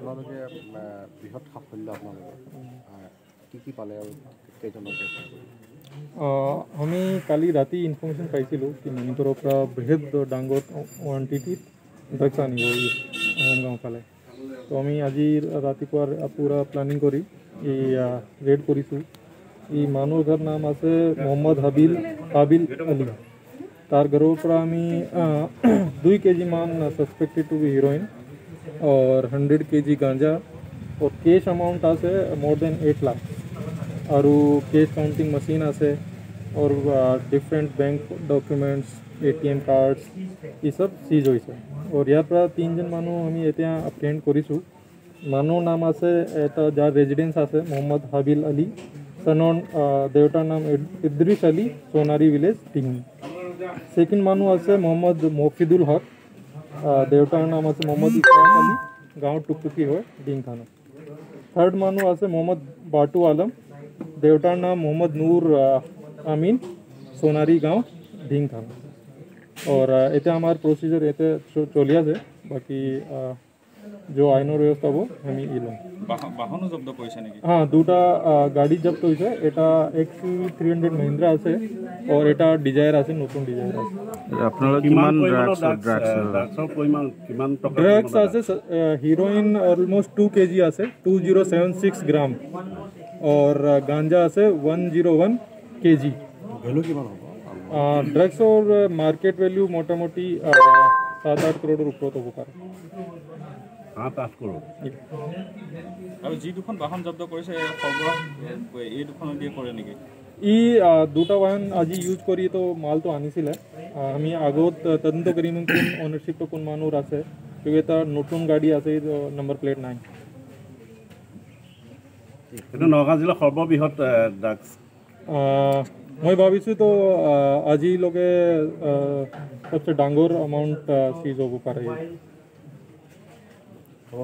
আপোনালোকে বৃহৎ সাফল্য আপোনালোকৰ কি কি পালে আৰু কেইজনক গ্ৰেপ্তাৰ কৰিলে? আমি কালি ৰাতি ইনফৰ্মেশ্যন পাইছিলোঁ কি মণিপুৰৰ পৰা বৃহৎ ডাঙৰ কোৱান্টিটিত ড্ৰাগছ আনিব এই গাঁও ফালে। তো আমি আজি ৰাতিপুৱা পূৰা প্লানিং কৰি এই ৰেড কৰিছোঁ। এই মানুহৰ ঘৰ নাম আছে মহম্মদ হাবিল হাবিল আলী। তাৰ ঘৰৰ পৰা আমি 2 কেজি মান ছাছপেক্টেড টু বি হিৰ'ইন और 100 কেজি গাঁজা और কেছ এমাউণ্ট আছে মোৰ দেন 8 লাখ আৰু কেছ কাউণ্টিং মেচিন আছে আৰু different bank documents, ATM cards এই চব চিজ হৈছে। আৰু ইয়াৰ পৰা তিনিজন মানুহ আমি এতিয়া এপ্ৰিহেণ্ড কৰিছোঁ। মানুহৰ নাম আছে এটা যাৰ ৰেজিডেঞ্চ আছে মহম্মদ হাবিল আলী, সনৰ দেউতাৰ নাম ইদ্ৰিছ আলী, সোণাৰী ভিলেজ, টিহিং। ছেকেণ্ড মানুহ আছে মহম্মদ মফিদুল হক, দেউতাৰ নাম আছে মহম্মদ ইছহাক আলী, গাঁও টুকটুকি হয়, ডিং থানা। থাৰ্ড মানুহ আছে মহম্মদ বাটু আলম, দেউতাৰ নাম মহম্মদ নূৰ আমিন, সোণাৰী গাঁও, ঢিং থানা। और এতিয়া আমাৰ প্ৰচিজাৰ এতিয়া চলি আছে, বাকী जो আইনৰ ব্যৱস্থা হ'ব আমি ই ল'ম। বাহনো জব্দ কৰিছে নেকি? হ্যাঁ, দুটা গাড়ী জব্দ হৈছে। এটা এক্স ইউ 300 মহিন্দ্ৰা আছে আৰু এটা ডিজায়াৰ আছে, নতুন ডিজায়াৰ আছে। আপোনালোকে কিমান কিমান পৰিমাণৰ ড্ৰাগছ ড্ৰাগছ, ড্ৰাগছৰ পৰিমাণ কিমান টকা? ড্ৰাগছ আছে, হিৰোইন অলমোষ্ট 2 কেজি আছে, 2076 গ্ৰাম और গাঞ্জা আছে 101 কেজি। ভেলু কিমান হ'ব? ড্ৰাগছৰ মাৰ্কেট ভেল্যু মোটামুটি 7-8 কৰোৰৰ ওপৰত হ'ব পাৰে। 7-8 কৰোৰ। আৰু যি দুখন বাহন জব্দ কৰিছে, এই সৰবৰাহ এই দুখনৰ দিয়ে কৰে নেকি? ই দুটা বাহন আজি ইউজ কৰি তো মালটো আনিছিলে। আমি আগত তদন্ত কৰিম কোন অনাৰশ্বিপটো কোন মানুহৰ আছে, কিয় এটা নতুন গাড়ী আছে, নম্বৰ প্লেট নাই। এইটো নগাঁও জিলাৰ সৰ্ববৃহৎ ড্ৰাগছ? মই ভাবিছোঁ তো আজিলৈকে সবচে ডাঙৰ এমাউণ্ট চিজ হ'ব পাৰে।